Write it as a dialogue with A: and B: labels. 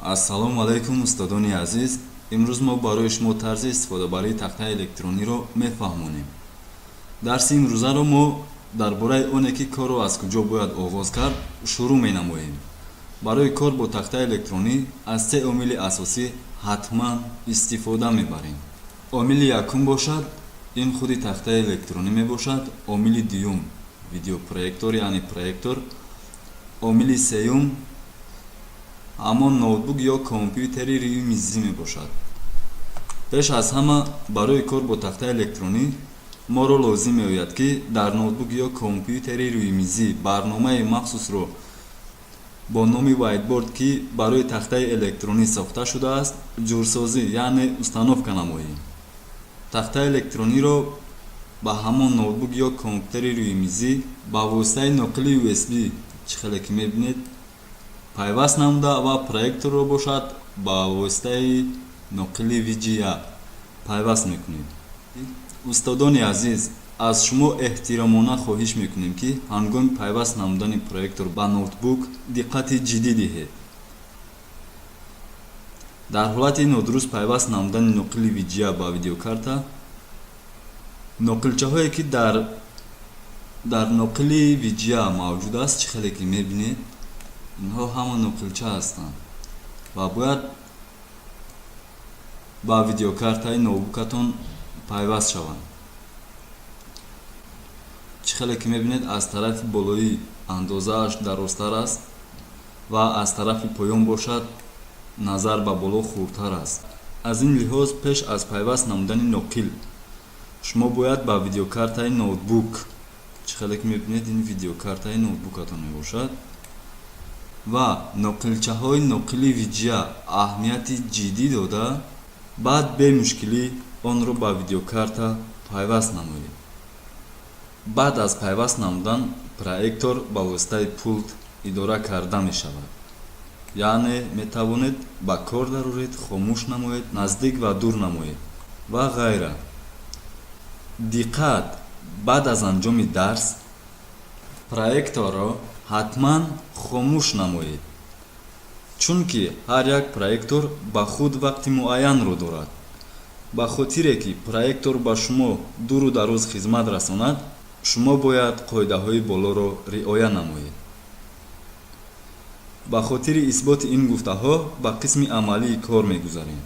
A: Ассалому алайкум, устодони азиз! Имрӯз мо барои шумо тарзи истифодабарии тахтаи электрониро мефаҳмонем. Дарси имрӯзаро мо дар бораи оне, ки корро аз куҷо бояд оғоз кард, шурӯъ менамоем. Барои кор бо тахтаи электронӣ аз се омили асосӣ ҳатман истифода мебарем. Омили якум бошад, ин худи тахтаи электронӣ мебошад. Омили дуюм — видеопроектор, яъне проектор. Омили сеюм ҳамон ноутбук ё компютери рӯи мизӣ мебошад. Пеш аз ҳама, барои кор бо тахтаи электронӣ моро лозим меояд, ки дар ноутбук ё компютери рӯи мизӣ барномаи махсусро бо номи Whiteboard, ки барои тахтаи электронӣ сохта шудааст, ҷурсозӣ, яъне установка намоем. Тахтаи электрониро ба ҳамон ноутбук ё компютери рӯи мизӣ ба воситаи ноқили USB, чӣ хеле ки мебинед, пайваст намуда ва проекторро бошад, ба воситаи ноқили VGA пайваст мекунем. Устодони азиз, аз шумо эҳтиромона хоҳиш мекунем, ки ҳангоми пайваст намудани проектор ба ноутбук диққати ҷиддӣ диҳед. Дар ҳолати нодуруст пайваст намудани ноқили VGA ба видеокарта, ноқилчаҳое, ки дар ноқили VGA мавҷуд аст, чӣ хеле ки мебинед, инҳо ҳама ноқилча ҳастанд ва бояд ба видеокартаи ноутбукатон пайваст шаванд. Чӣ хеле ки мебинед, аз тарафи болоӣ андозааш дарозтар аст ва аз тарафи поён бошад, назар ба боло хурдтар аст. Аз ин лиҳоз, пеш аз пайваст намудани ноқил шумо бояд ба видеокартаи ноутбук, чӣ хеле ки мебинед, ин видеокартаи ноутбукатон мебошад, ва ноқилчаҳои ноқили VGA аҳамияти ҷиддӣ дода, баъд бемушкилӣ онро ба видеокарта пайваст намоед. Баъд аз пайваст намудан проектор ба воситаи пулт идора карда мешавад, яъне метавонед ба кор дароред, хомӯш намоед, наздик ва дур намоед ва ғайра. Диққат! Баъд аз анҷоми дарс проекторро ҳатман хомӯш намоед, чунки ҳар як проектор ба худ вақти муайянро дорад. Ба хотире ки проектор ба шумо дуру дароз хизмат расонад, шумо бояд қоидаҳои болоро риоя намоед. Ба хотири исботи ин гуфтаҳо ба қисми амалии кор мегузарем.